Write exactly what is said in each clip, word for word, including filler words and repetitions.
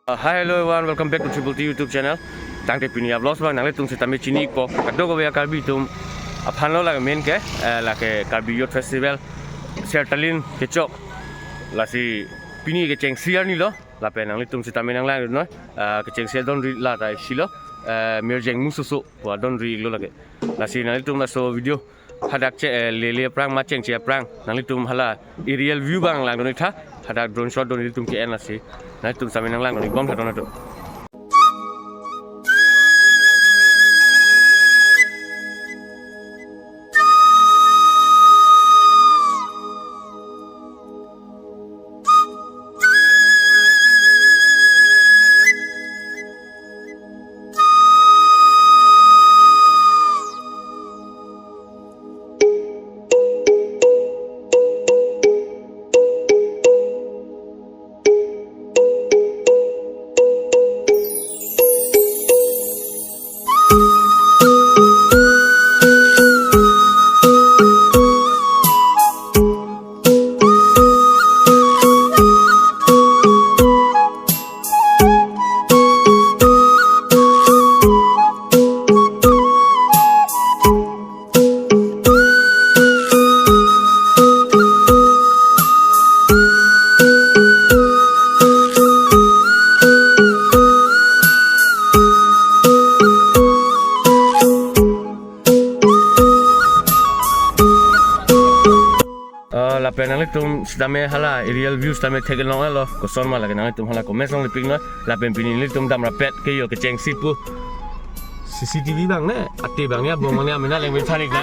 Uh, hi, hello everyone, welcome back to Triple T YouTube channel. Tangte pini a-vlogs abang nanglitum sitame chini-ikpo. Kadokave a-Karbi atum aphanlo lake main ke, eh, lake Karbi Youth Festival Sertalin kechok. Lasi pini kechengsi arni lo, lapen nanglitum sitame nanglangdun noi. Eh, kechengsi adonri la ta isi lo, eh, Mirjeng Musoso pu adonri-iklo lake. Lasi nanglitum laso video hadak che, eh, lele aphrang ma chengche aphrang nanglitum hala aerial view abang langdun-iktha, hadak drone shot do nelitum ke-en lasi. Nanglitum sitame nanglangdun-ikbomtha don atum. Ah, lapen nanglitum sitame hala aerial views tame theklong-etlo. Koson ma lake nanglitum hala comments along lipik noi. Lapen pini nelitum damrapet ke yo kechengsi pu. C C T V abang ne, ate abang ne, abong abang ne, amena leng binthanik na.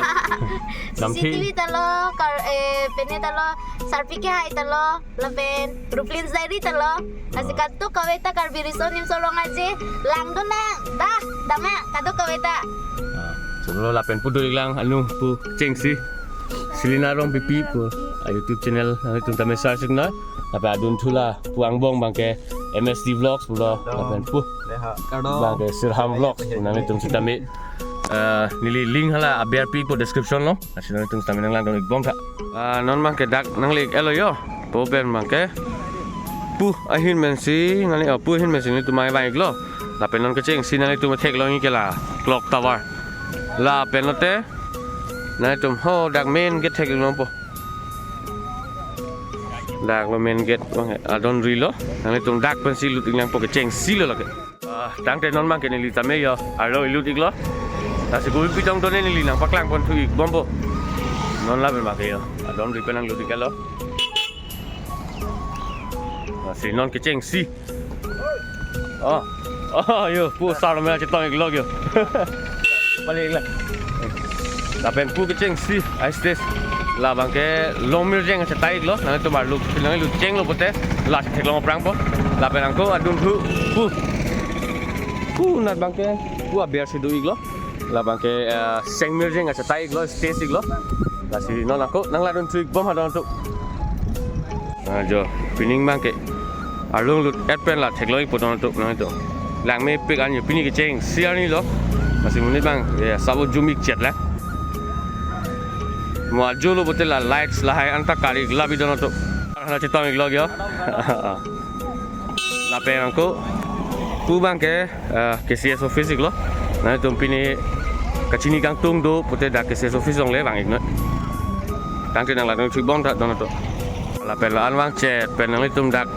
Damthi. C C T V ta lo, kar, eh, pine ta lo, Sarpi Kehai ta lo, lapen Ruplin Zairi ta lo. Lasi kadokave ta Karbi Riso Nimso Rong Aje langdun nang, dah, dam nang, kadokave ta. Ah, chomlo lapen pu do-iklang, anu pu chengsi. Selina Rongpipi pu a-YouTube channel nanglitum tame search-ik noi. Lapen adunthu la pu angbong abang ke M S D Vlogs pulo. Lapen pu abang ke Sirham Vlogs pu nanglitum sitame, eh, neli link hala aber pi-ikpo description along. Lasi nanglitum sitame nanglangdun-ikbomtha. Ah, non abang ke dak nangli-ik-etlo yo. Pu pen abang ke pu ahin pensi nangli, oh, pu ahin pensi nelitum abang vang-iklo. Lapen non kechengsi nanglitum theklong-ik ke la clock tower. Lapen lote nanglitum ho dak main gate theklongpo. Dak lo main gate abang, adonri lo. Nanglitum dak pensi lut-ik nangpo, kechengsi lo lake. Ah, tangte non abang ke neli tame yo arlo ilut-iklo. Lasi kopi pitong done neli nangpaklangpon thu-ikbompo. Non lapen abang ke yo adonri pen nanglut-ik-etlo. Lasi non kechengsi. Oh. Oh, yo, pu sar mela chetong-iklo yo. Balik lang. Lapen pu kechengsi, ais tes. Labang ke Long Mirjeng achetai-iklo, nanglitum arlo, nangli lut chenglo pote, la theklong aphrangpo. Lapen ako adunthu pu. Pu nat abang ke pu aber si do-iklo. Labang ke, eh, Seng Mirjeng achetai-iklo, stage-iklo. Lasi non ako nanglangdun thu-ikbomtha don atum. Ah, jo, pining abang ke arlong lut-et pen la theklong-ikpo don atum, nang atum. Langmepik an yo, pini kechengsi arni lo. Lasi monit abang, ya, sabo zoom-ik chet la. Mo ajo lo pote la lights lahai anta kar-ik labi don atum. Hala chetong-iklo yo. Lapen ako pu abang ke, eh, K C S office-iklo. Nanglitum pini kachini kangtung do pote dak K C S office along le vang-ik noi. Tangte nanglangdun thu-ikbomtha don atum. Lapen la-an vang chet pen nanglitum dak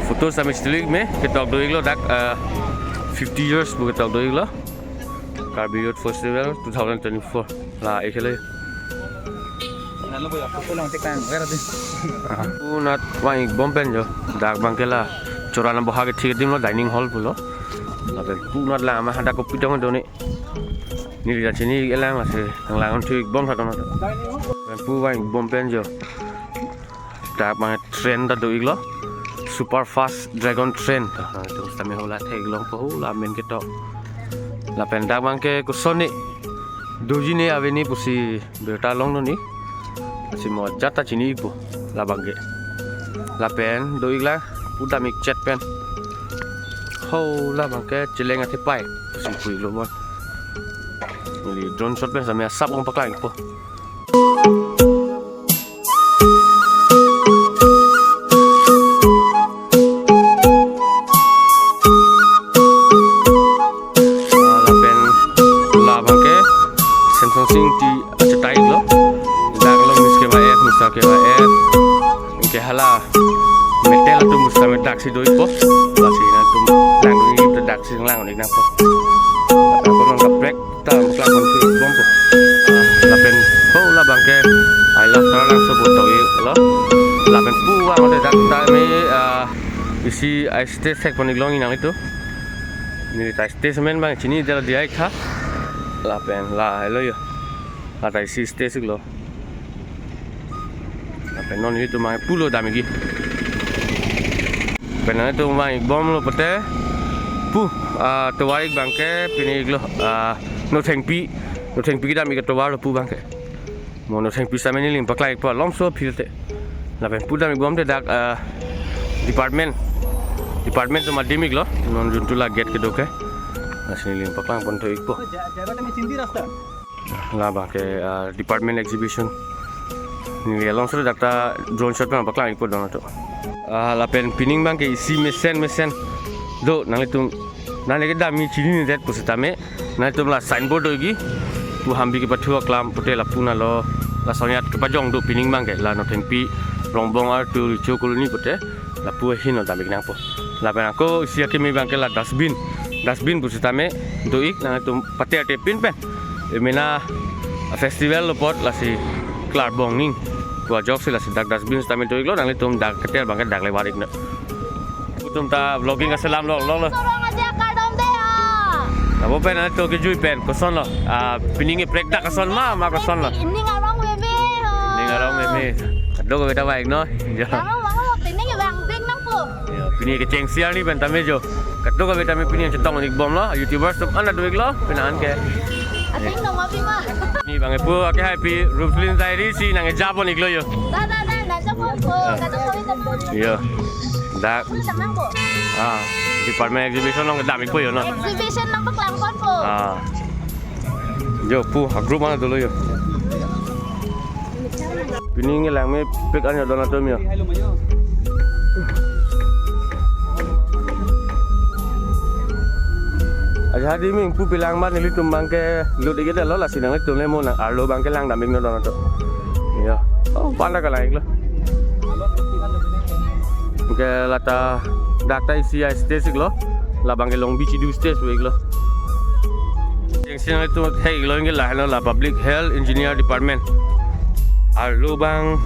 photo sami stilik me ketok do-iklo dak, eh, fifty years pu ketok do-iklo. Karbi Youth Festival two thousand twenty-four. La, ikele. Nalo boy, aku pulang tekan, where are they? Pu nat vang-ikbom pen jo. Dak abang ke la Choran Aboha kethe adim lo, dining hall pulo. Lapen pu nat la ama hadak kopi pitong do ne. Neli ta chini-ik-elang, lasi nanglangdun thu-ikbomtha don atum. Lapen pu vang-ikbom pen jo. Dak abang train ta do-iklo. Super fast Dragon train. Nanglitum sitame hala theklongpo, hala main ketok. Lapen dak abang ke koson ne doji ne ave ne pusi birta longdun-ik. Lasi mo ajat ta chini-ikpo labang ke. Lapen do-iklang pu dam-ik chet pen. Ho labang ke Cheleng Athepai pusi pu-iklo bon. Neli drone shot pen sami asap ong paklang-ikpo. Daksi do-ikpo. Lasi nangtum langdun-ik ta daksi lang-ik nangpo. Ako nang kaprek ta paklang pon thu-ik bompo. Ah, lapen ho labangke I love Taralangso pu tong-iklo. Lapen pu abang dak ta me, ah, isi a-stage thek pon-iklong inang itu. Neli ta stage men abang chinidetlo, diya-ik tha. Lapen lahelo yo. La ta isi stage-iklo. Lapen non itum abang pulo dam-ikji. Pen nangtum abang-ik bomlo pute pu, ah, tovar-ik abangke pini-iklo, ah, Nothengpi, Nothengpi kedam-ik atovarlo pu abangke. Mo Nothengpi sitame neli paklang-ikpo, alomso aphi te. Lapen pu dam-ik bom te dak, ah, department, department atum adim-iklo. Non juntu la gate kedo ke. Lasi neli paklang pon thu-ikpo. Labangke, ah, department exhibition. Neli alongsi dak ta drone shot pen paklang-ikpo don atum. Ah, lapen pining abangke isi mesen mesen do, nanglitum, nangle kedam me chininedet pusitame nangtum la signboard do-ikji. Pu Hambi kepathu aklam pute lapu nalo, lason ajat kepajong do pining abangke, la Nothengpi, Rongbong Artu, Richo Colony pute. Lapu ahin lo dam-ik nangpo. Lapen ako isi akimi abangke la dustbin. Dustbin pusitame do-ik, nangtum pater te pin pen. Emena festival lo apot lasi klarbong ning. Pu ajoksi lasi dak dustbin sitame do-iklo, nanglitum dak keter abangke dak le var-ik na. Itum ta vlogging kaselam lo, lo, lo. Sorong aja kardom de ya. Lapu pen nangtum kejui pen kosonlo? Ah, pining ke prek dak koson ma, ma kosonlo? Ning arong meme ho. Ning arong meme. Kadokave ta vang-iknon. Ya. Arong, arong, pining vang-ik nangpo. Ya, pini kechengsi arni pen tame jo. Kadokave tame pini chetong-ik bomlo. YouTubers atum an ta do-iklo, pini an ke. Ating dong api ma. Pini abangke pu ake hai pi Rupslin Diary si nangja pon-iklo yo. Da, da, da, da, ja ponpo. Kadokave ta pon. Yo. Dak. Pu samang po. Ah, department exhibition along kedam-ikpo yo non. Exhibition along paklang ponpo. Ah. Jo pu, a group mana dolo yo. Pining kelang mepik an yo don atum yo. Aja di ming pu pilang ma nelitum abangke lut-ikdetlo, lasi nangtum le mo nang arlo abangke lang dam-iknon don atum. Yo. Oh, panda kalang-iklo. Ke la ta dak ta isi a-stage-iklo. Labangke Longbi Chidu stage pu-iklo. Jengsi nangtum thek-iklo anke lahelo la Public Health Engineer Department. Arlo abang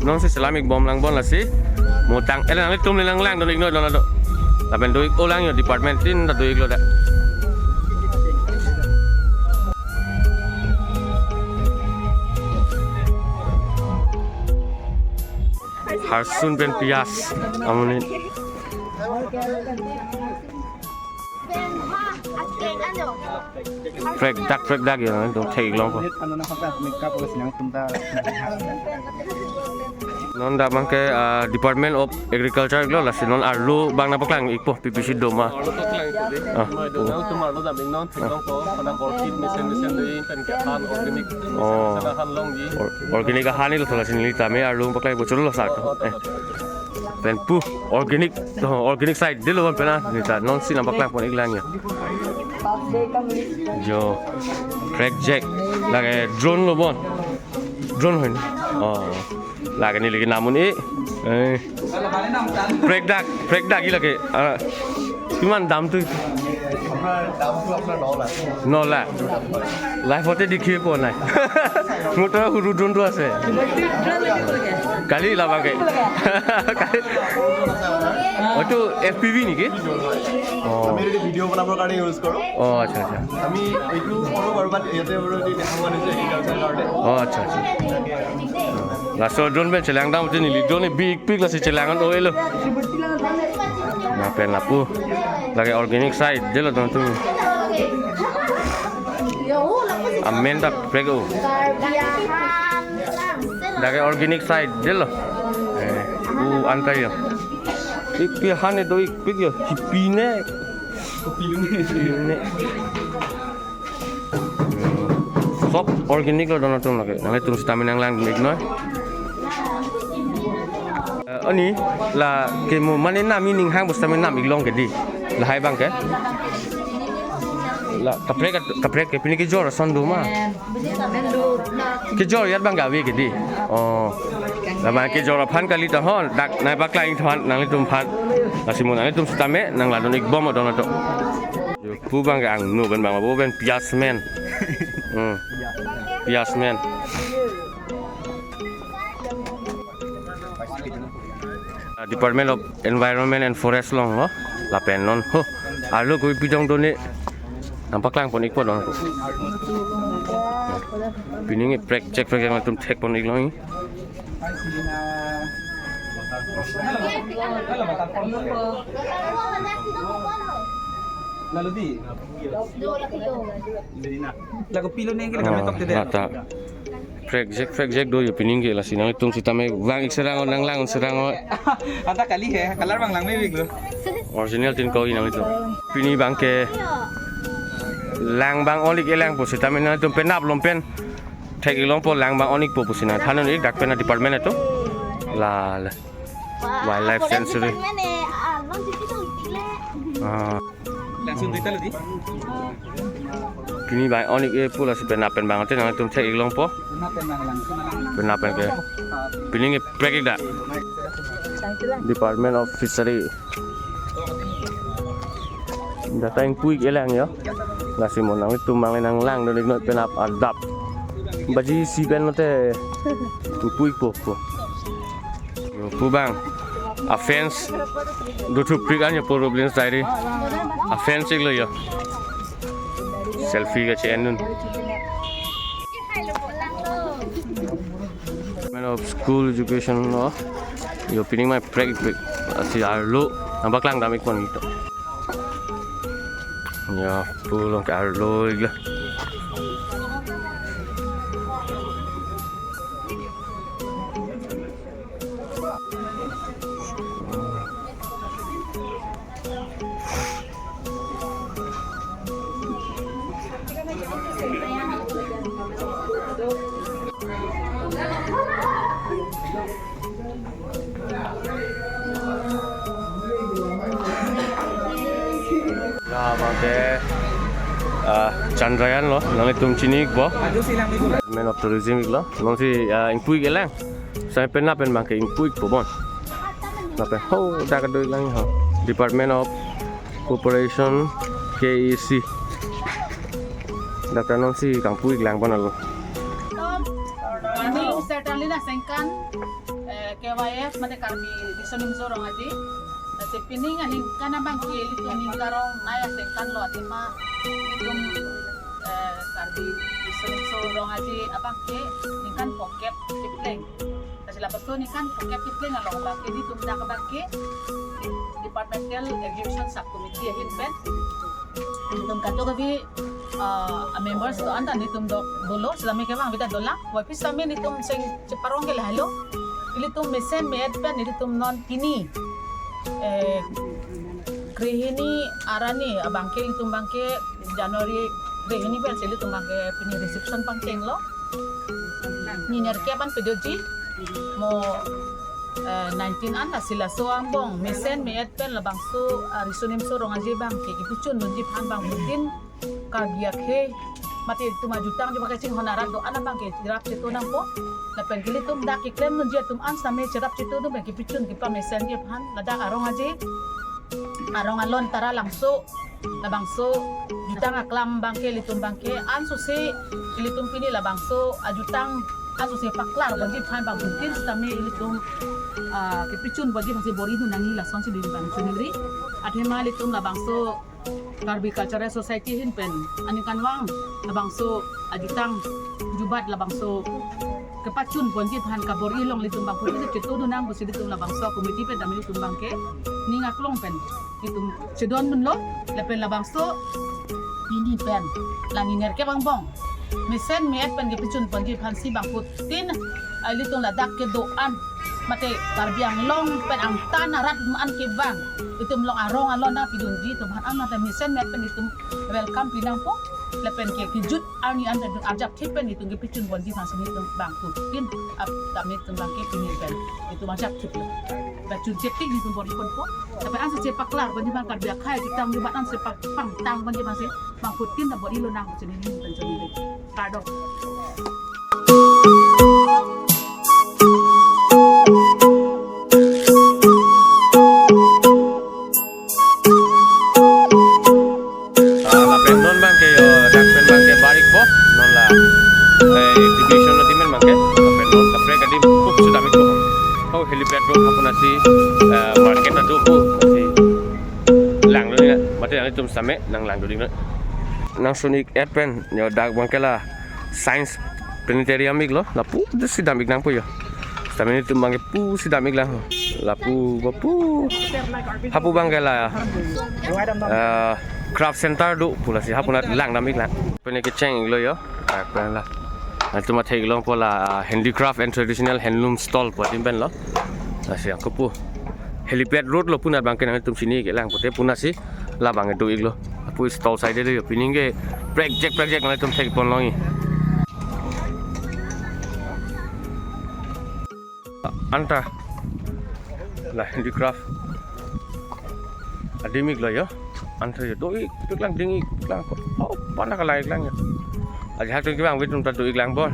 nonsi selam-ik bom lang bon lasi. Mo tang, eh, nangtum le lang lang don-iknon don atum. Lapen do-ik-o lang yo, department tin ta do-iklo dak. Harsun pen Piyas amonit. Prek dak, prek dak yo, nangtum thek-iklongpo. Non dak abangke, ah, Department of Agriculture-iklo, lasi non arlo abang nangpaklang-ikpo, P P C doma. Arlo paklang-ikpo de. Ah. Nangtum arlo dam-iknon, theklongpo, pada orchid mesen mesen do, pen ke han organic, oh, mesen mesen han longji. Or-, organic ahan-iklo, lasi neli tame arlo paklang-ikpo, cholo lo sa. Oh, oh, eh. Oh, oh. Pen pu organic, oh, organic side detlo bon pen, ah, neta nonsi nangpaklang pon-ik lang yo. Jo, Crack Jack, lake drone lo bon. Drone hoy na? Oh, lake neli ke namun e. Eh. Prek dak, prek dak-ikji lake. Ah, কিমান দামটো? আপোনাৰ দামটো আপোনাৰ ন লাখ। ন লাখ? লাইফতে দেখিয়ে পোৱা নাই। মোৰ তাত সৰু ড্ৰোনটো আছে। কালি লাবাগে। কালি। হয়তো এফ পি ভি নেকি? অ। আমি এইটো ভিডিঅ' বনাবৰ কাৰণে ইউজ কৰোঁ। অ, আচ্ছা, আচ্ছা। আমি এইটো কৰোঁ বাৰু, বাট ইয়াতে বাৰু এইটো দেখা পোৱা নাযায় এগ্ৰিকালচাৰ কাৰণে। অ, আচ্ছা, আচ্ছা। লাষ্টৰ drone pen chelangdam, neli drone big big lasi chelang-an oi lo. Lapen lapu lake organic side detlo don atum. Amen ta prek o. Lake organic side detlo. Eh, u anta yo. Ik pi han do ik pi yo. Hipi ne. Hipi ne. Sob organic lo don atum lake. Nanglitum sitame nanglang-iknoi. Eh, ani lake mo mane nami ning hang bus tame nam-iklong ke di. Lahai abangke. La kaprek, kaprek ke pini kejor ason do ma. Kejor ajat abang ave ke di. Oh. Labang kejor aphan kali ta hon. Dak nangpaklang-ik tha nanglitum aphan. Lasi mo nanglitum sitame nang ladun ik bom adon ato. Yo, pu abang ke angno pen abang, abo pen piyas men. Hmm. Piyas men. Ah, Department of Environment and Forest along lo. Lapen non ho, arlo kopi pidong done. Nang paklang pon ikpo dong. Pining prek jek prek jek atum thek pon ik long. Lalu di. Lagu pilo neng kiri kami tok tede. Nata. Prek jek prek jek do yo pining ke, lasi nanglitum sitame vang ik serang o, nang lang serang o. Anta kali he, kalar abang lang me big lo. Original tin ko inang itu. Pini abang ke lang abang onik elang po sitame nangtum penap lom pen thek ik longpo, lang abang onik po pusi nangthan un ik dak pen a department atum. La la. Wildlife sanctuary. Ah. Langsung dui talo di. Pini abang onik e pu, lasi penap pen abang te nangtum thek ik longpo. Penap pen lang langsung lang. Penap pen ke. Pining ke prek ik dak. Department of Fishery. Data ingpu ik elang yo. Lasi mo nanglitum abang nang lang dun ik noi penap adap. Baji si pen lote ingpu ik po po. Yo, pu abang. A fence do thu prik an yo po Roblins Diary. A fence ik lo yo. Selfie kache-en dun. Man of school education lo. Yo pining mai prek prek. Lasi arlo nang paklang dam ik pon ito. Ya, pu along ke arlo ik lo. La abang ke, ah, Chandrayaan lo, nanglitum chini ik bo. Ajo si lang ni bola. Man of tourism ik lo, nonsi, ah, ingpu ik elang. Sai penap pen abang ke ingpu ik po bon. Lapen ho dak do ik lang ho. Department of Cooperation, K E C. Dak nonsi kangpu ik lang bon alo. Pini Saturday la sengkan, eh, K Y F mate Karbi Riso Nimso Rong Aje. Lasi pining aningkan abang ke ilitum ningkarong nai asengkan lo athema ilitum, eh, Karbi Riso Nimso Rong Aje abang ke ningkan phongkep kepleng. Lasi lapuson ningkan phongkep kepleng along abang ke ilitum dak abang ke departmental exhibition subcommittee ahin pen ilitum kadokave, ah, members do-an ta nelitum do, dolo, sitame ke abang bida dolang. Wai phi sitame nelitum seng cheparong ke lahelo. Ilitum mesen me-et pen ilitum non pini, eh, krehini arni abang ke ilitum abang ke January krehini pen si ilitum abang ke pini reception pangcheng lo. Ni nerkep an pedotji mo, eh, nineteen an, lasi laso angbong mesen me-et pen labangso, ah, Riso Nimso Rong Aje abang ke kipachun dunji aphan bangphutin Karbi akhei mate itum ajutang jubak kachinghon arat do-an abang ke cherap cheto nangpo. Lapen ke ilitum dak keklem dunji atum an sitame cherap cheto dun pen kipachun kepamesenji aphan ladak arong aje, arong alon Taralangso, labangso jutang aklam abang ke ilitum abang ke ansose ilitum pini labangso ajutang ansose paklar ponji aphan bangphutin sitame ilitum, ah, kipachun ponji aphansi bor-i dun nangji lasonsi dun bang chunri. Athema ilitum labangso Karbi Cultural Society ahin pen aningkanvang labangso ajutang jubat labangso kepachun ponji aphan kabor-i along ilitum bangphutin cheto dun nang pusi ilitum labangso committee pen tame ilitum abang ke ning aklong pen ilitum chedondunlo. Lapen labangso pini pen la ni nerkep angbong mesen me-et pen kipachun ponji aphansi bangphutin, ah, ilitum ladak kedo-an mate Karbi Anglong pen angtan arat man kevang itum along arong alon nangpidunji atum aphan an mate mesen me-et pen itum welcome pi nangpo. Lapen ke kejut arni an pen arjap thip pen itum kipachun ponji aphansi itum bangphutin ap tame itum abang ke pini pen itum arjap thip lo. Pachun chetik itum bor-i ponpo. Lapen ansose paklar ponji aphan Karbi akhei jutang jubat ansose pak pangtang ponji aphansi bangphutin ta bor-i lonang pusi neli pen chonile. Kardom. Te nanglitum sitame nanglang doding noi. Nangsun ik-et pen yo, dak abangke la Science Planetarium iklo, lapu pusi dam ik nangpo yo. Sitame nelitum abangke pusi dam ik lang. Lapu, lapu. Hapu abangke la, eh, craft center do pu, lasi hapu nat lang dam ik lang. Pen kecheng iklo yo. Dak pen la, nanglitum athek longpo la, ah, handicraft and traditional handloom stall pu adim pen lo. Lasi ako pu helipad road lo, pu nat abangke nanglitum chini ke lang pute, pu nat si labang do iklo. Pu stall side de yo, pining ke prekjak prekjak nanglitum thek pon longi. Anta la handicraft adim iklo yo. Anta yo, do ik, ik lang, ding ik lang ko. Oh, pana kalai lang yo. Aja hatu kibang, bitum ta do ik lang bon.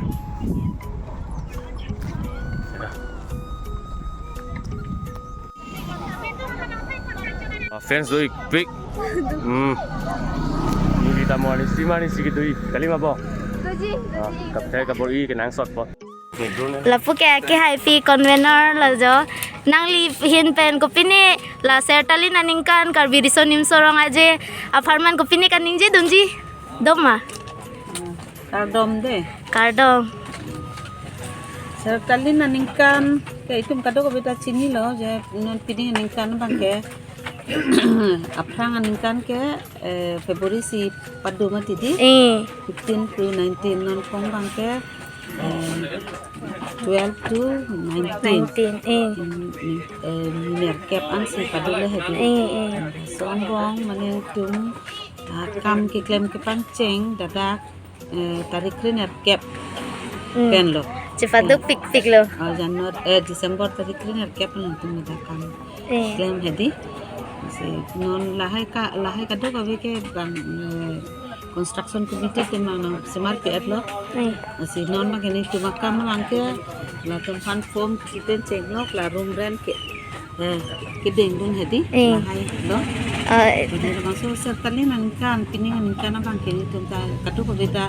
Ah, fans do ik pik. Hmm. Ini kita mau ni sima ni sikit do ik. Kali ma bo? Doji, ah, doji. Kapte kabor ik kenangsot po. Lapu ke, ke hai pi convener lo jo. Nangli ahin pen kopine la Sertalin aningkan Karbi Riso Nimso Rong Aje apharman kopine kaningje dunji? Doma? Kardom de. Kardom. Sertalin aningkan ke itum kadokave ta chinilo je, non pini aningkan abangke aphrang aningkan ke, eh, February si padu mati di. Eh. Fifteen to nineteen, non kong abangke, eh, twelve to nineteen. Nineteen, eh. Hmm, eh, nerkep ansi padu le hedi. Eh, eh. So angbong mane itum, ah, kam keklem kepangcheng ladak, eh, tarik kre nerkep, hmm, pen lo. Chepaduk, eh, pikpik lo. Oh, January, eh, December tarik kre nerkep lo itum ladak kam, eh, klem hedi. Si non lahai ka, lahai kadokave ke bang, eh, construction committee atum nang, nangsemar pi-et lo. Eh. Si non abangke nelitum akam abangke latum aphan form kipen chenglo, la room rent ke, eh, kedeng dun hedi, eh, lahai lo. Eh. Pini labangso Sertalin aningkan, pining aningkan abangke nelitum ta kadokave ta,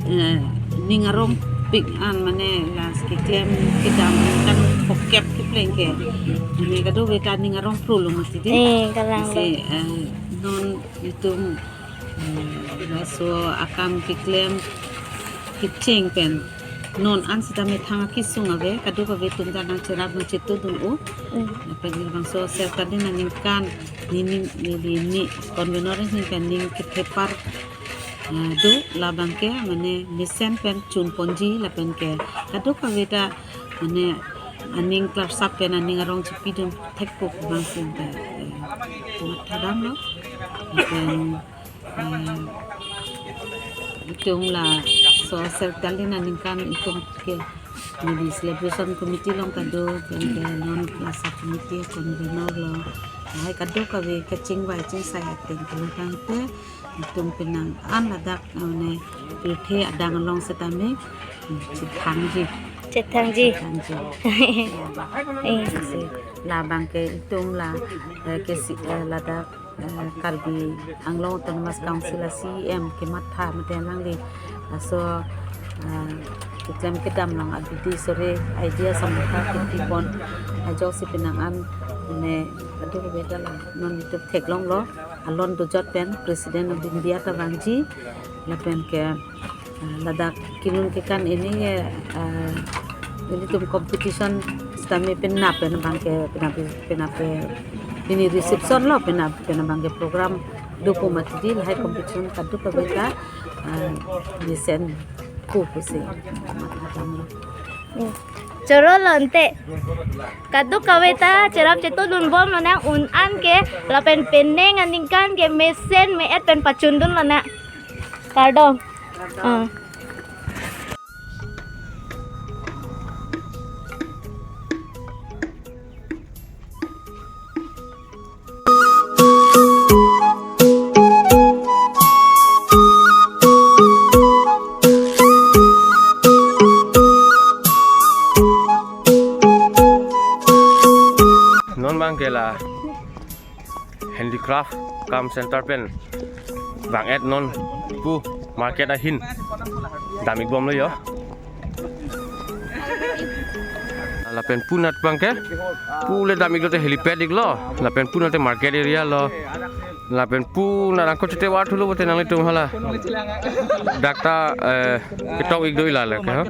eh, ning arong pik an, mane la keklem kedam aningkan phokep kepleng ke, mane kadokave ta ning arong pro lo mati di. Eh, kalang lo. Si, eh, non itum, eh, laso akam keklem kecheng pen non an sitame thang akesung ave, kadokave atum ta nangcherap nangchetu dun-o. Hmm. Lapen labangso Sertalin aningkan neli, neli, neli convener ahin pen ning kethepar, eh, do, labangke mane mesen pen chun ponji lapen ke kadokave ta mane aning klarsap pen aning arong chepidun thekpo pu abangsi, eh, matha damlo. Lapen, eh, itum laso Sertalin aningkan itum ke neli celebration committee along ta do, pen ke non klasa committee convener lo. Lahai kadokave kachingvai chingsai ateng ke lo tangte itum penang an ladak, eh, mane pirthe adang along sitame, hmm, chethangji. Chethangji. Chethangji. Eh. Si labangke itum la, eh, ke si, eh, ladak, eh, Karbi Anglong Autonomous Council a C E M kematha mate nangli laso, eh, keklem kedam along abidi sore idea samatha kepipon ajoksi penang an mane kadokave ta la non itum theklonglo. Alon dojot pen President of India ta vangji, lapen ke, eh, ladak kelun kekan ini ke, eh, ilitum competition sitame penap pen abangke, penap, penap, eh, ini reception lo, penap, penap abangke program dopo mati di, lahai competition kadokave ta, eh, mesenpo pusi matha damlo. Hmm. Choro lo ante. Kadokave ta cherap chetu dunbom lonang, un an ke lapen penang aningkan ke mesen me-et pen pachun dun lonang. Kardom. Ah. Non abangke la handicraft cum center pen vang-et non pu market ahin dam ik bomlo yo. Lapen pu nat abangke, pu le dam iklo te helipad iklo. Lapen pu nat te market area lo. Lapen pu na rangko chete war thulo bote nanglitum hala. Dakta, eh, ketok ik do ila le ke, ha?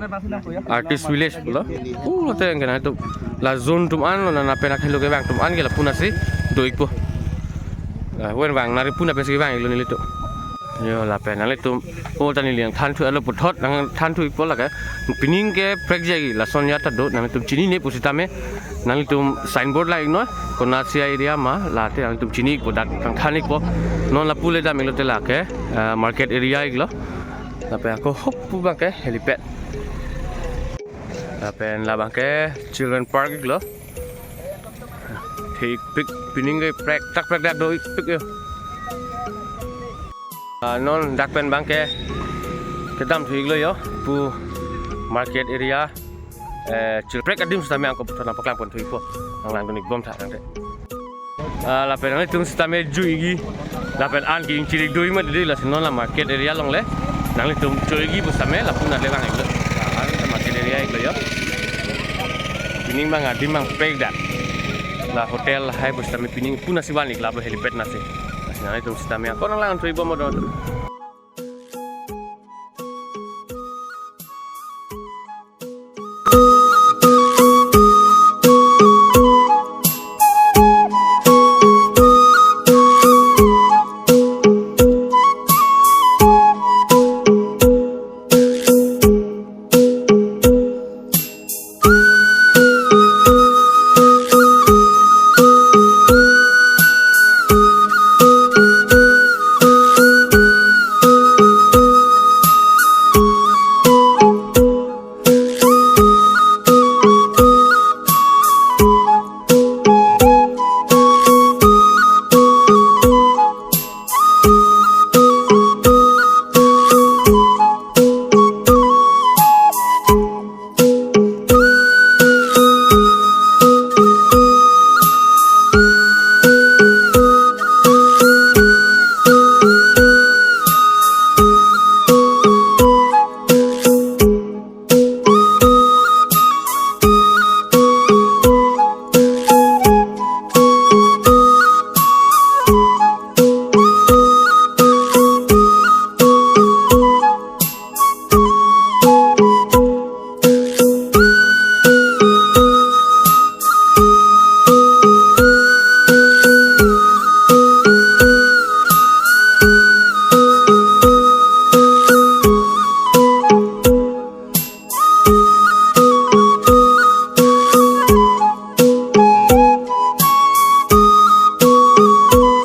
Artist Village lo. Pu lote ke nanglitum la zone atum an lo na, na pen akhelo kevang atum an ke lapu nasi do ikpo. Eh, wen vang nari pu na pensi vang iklo nelitum. Yo, lapen nanglitum, o ta neli nangthan thu alo puthot nangthan thu ikpo lake. Pining ke prekjagi lason ya ta do, nanglitum chinine pusitame nanglitum signboard la iknoi, konatsi area ma, late nanglitum chini ikpo, dak nangthan ikpo. Non lapu le dam iklo te lake, eh, market area iklo. Lapen ako hop pu abang ke helipad. Lapen labang ke children park iklo. Thik pik, pining ke prek tak prek dak do ik pik yo. Ah, non dak pen abang ke kedam thu iklo yo, pu market area, eh, chil prek adim sitame angko puthot nangpaklang pon thu ikpo, nanglang dun ik bom tha nang de. Ah, lapen nanglitum sitame juiji, lapen an ke ingchiri do ik ma didi, lasi non la market area along le nanglitum juiji pusitame lapu na le vang iklo. Ah, an ta market area iklo yo. Pining abang adim abang pek dak. La hotel hai pusitame pining pu nasi van ik lapu helipad nasi. Nasi nanglitum sitame ako nanglang thu ik bom do.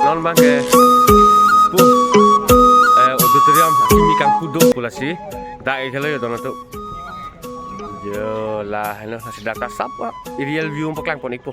Non abang ke pu, eh, auditorium akimi kangpu do pu lasi. Dak iklo yo dono tu. Yo la, heno lasi dak ta sap, ah, aerial view paklang pon ikpo.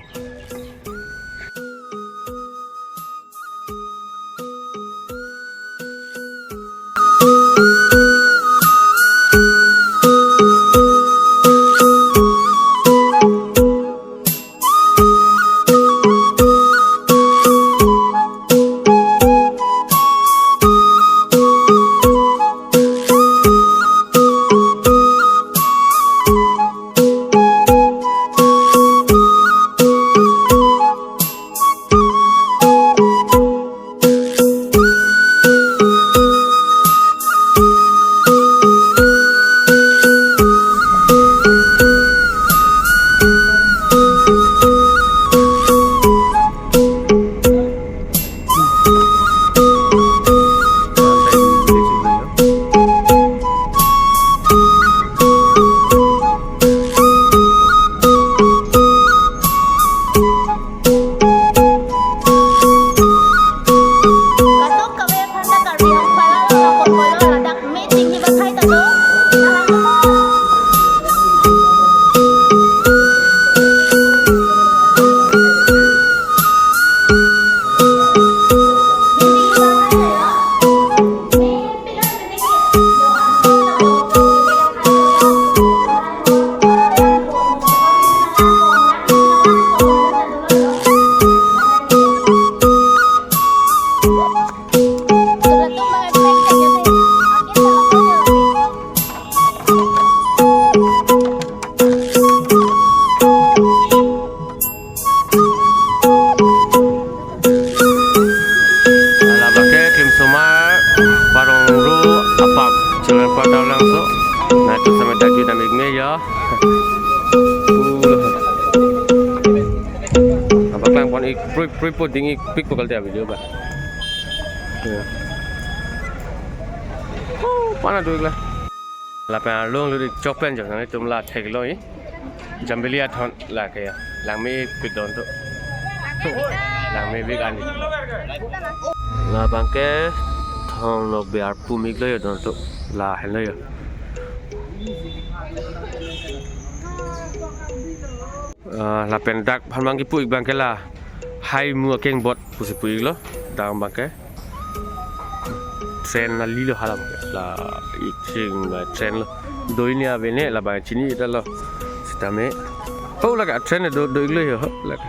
Ik prui prui po ding ik pik pokal dia video ba. Ya. Oh, pana do ik la. Lapen arlong lo ik chok pen jo nangtum la theklong ik. Jambili athon lake ya. Langme ik pik don to. Langme ik ani. Labang ke Thong Nokbe arpu me ik lo yo don to. Lahenlo yo. Ah, lapen dak aphan abang kipu ik abang ke la Haimu Akengbot pusi pu ik lo. Dak abang ke train neli lo hala abang ke. La ik sing, eh, train lo. Doi ni ave ne labang chini ta lo. Sitame. Oh, lake train do, do ik lo yo. Lake.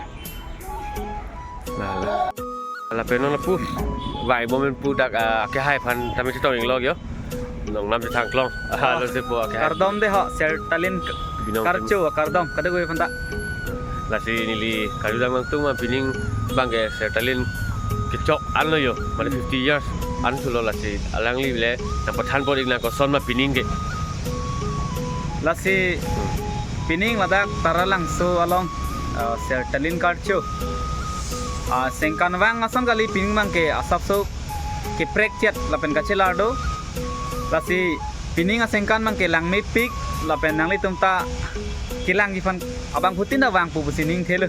La, la. Lapen non pu. Vai bom pu dak, ah, kehai aphan tame chetong ik lo yo. Nongnam chethang klong. Ah, lo se po akehai. Kardom dei ho, Sertalin Binong Karcho, kardom, kadokave aphanta. Lasi neli karjudam nangtum ma pining abang ke Sertalin kechok an lo yo, mane fifty years an thulo lasi alangli le nangpathan pon ik nang koson ma pining ke. Lasi pining ladak Taralangso along, ah, Sertalin Karcho. Ah, sengkan vang ason kali pining abang ke asapso keprek chet lapen kachelar do. Lasi pining asengkan abang ke langmepik lapen nanglitum ta kelangji aphan abangphutin ta vangpo pusi ning thelo.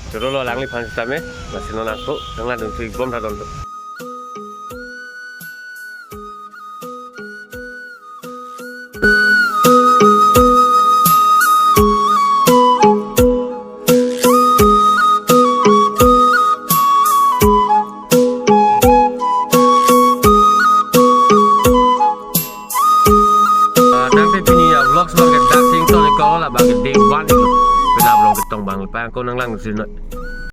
Choro lo alangliphan sitame, lasi non ako, nanglang dung thu ik bom tha don to. Ah, tangte pini a-vlogs abang ke dak sing ton ko labang ke day one lo. Pen arlong ketong abang pang ko nanglang sino.